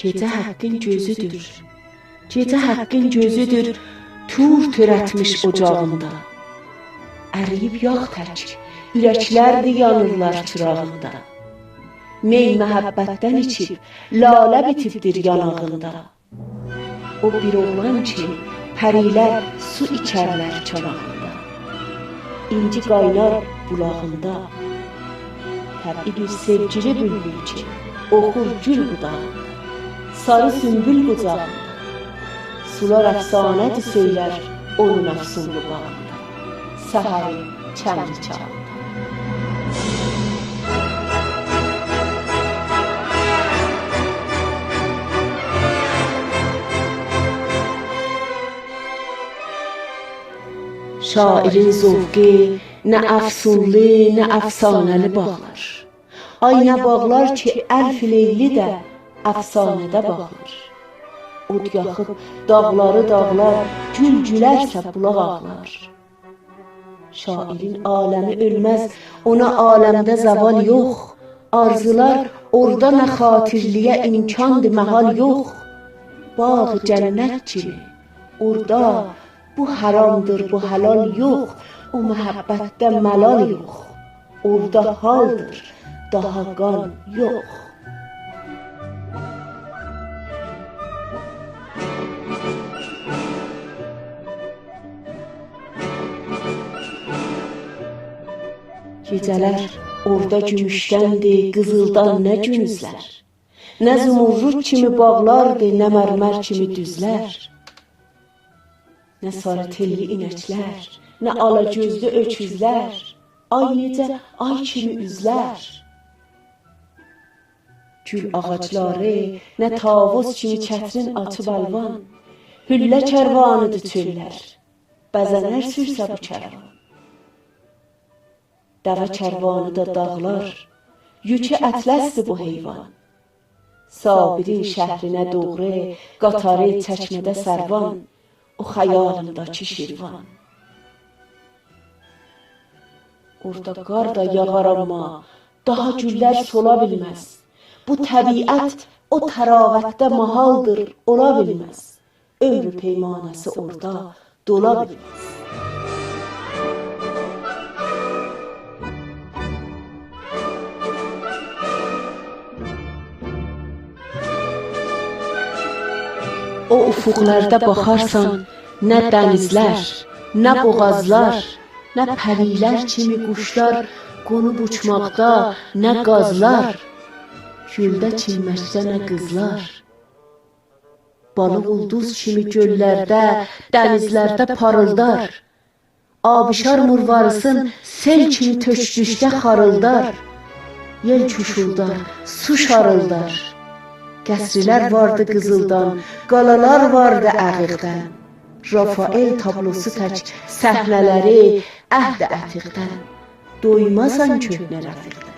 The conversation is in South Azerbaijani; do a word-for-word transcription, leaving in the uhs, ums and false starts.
گئجه حاققین گؤزودور. گئجه حاققین گؤزودور، طور تؤرتمیش اوجاغیندا. اریییب یاغ تک، اورکلردیر یانیرلار چیراغیندا. می محبتدن ایچیب، لاله بیتیبدیر یاناغیندا. او بیر اوغلان کی، پری‌لر سو ایچرلر چاناغیندا. اینجی قاینار بولاغیندا. طبعی بیر سئوگیلی بولبول کی، اوخور گول بوداغیندا. ساری سونبول قوجاغیندا. سولار افسانه‌دیر سؤیلر اونون افسونلو باغیندا. سحرین چنگی چاغیندا. شاعرین ذوقو نه افسونلو، نه افسانه‌لی باغلار. آی، نه باغلار کی، الف لیلی ده افسانه‌ده باغلار. اود یاخیب داغلاری داغلار، گول گولرسه بولاق آغلار. شاعرین عالمی اؤلمز، اونا عالمده زوال یوخ. آرزولار اوردا نه خاطرلییه امکاندیر، محال یوخ. باغ جنت کیمی اوردا، بو حرامدیر، بو حلال یوخ. او محبتده ملال یوخ. اوردا حالدیر، داها قان یوخ. گئجه‌لر اوردا گوموشدندیر، قیزیلدان نه گونوزلر. نه زمرد کیمی باغلاردیر، نه مرمر کیمی دوزلر. نه ساری تئللی اینکلر، نه آلا گؤزلو اؤکوزلر. آی، نئجه آی کیمی اوزلر. گول آغاجلاری نه طاووس کیمی چترین آچیب الوان. حله کروانیدیر چؤللر، بزه‌نر سورسه بو کروان. دوه کروانی دا داغلار، یوکو اطلسدیر بو حیوان. صابرین شهرینه دوغرو قاطاری چکمه‌ده سروان، او خیالیمداکی شیروان. اوردا قار دا یاغار، آمما داها گوللر سولا بیلمز. بو طبیعت او طراوتده محالدیر، اولا بیلمز. عؤمرو پیمانه‌سی اوردا دولا بیلمز. او افقلرده باخارسان، نه دنیزلر، نه بوغازلار، نه پری‌لر کیمی قوشلار قونوب اوچماقدا، نه قازلار، گؤلده چیممکده نه قیزلار. بالیق اولدوز کیمی گؤللرده، دنیزلرده پاریلدار. آبشار مرواریسین سئل کیمی تؤکدوکده خاریلدار. یئل کوشولدار، سو شاریلدار. قصرلر واردی قیزیلدان، قالالار واردی عقیقدن. رافائل تابلوسو تک صحنه‌لری عهد عتیقدن. دویماسان کؤهنه رفیقدن.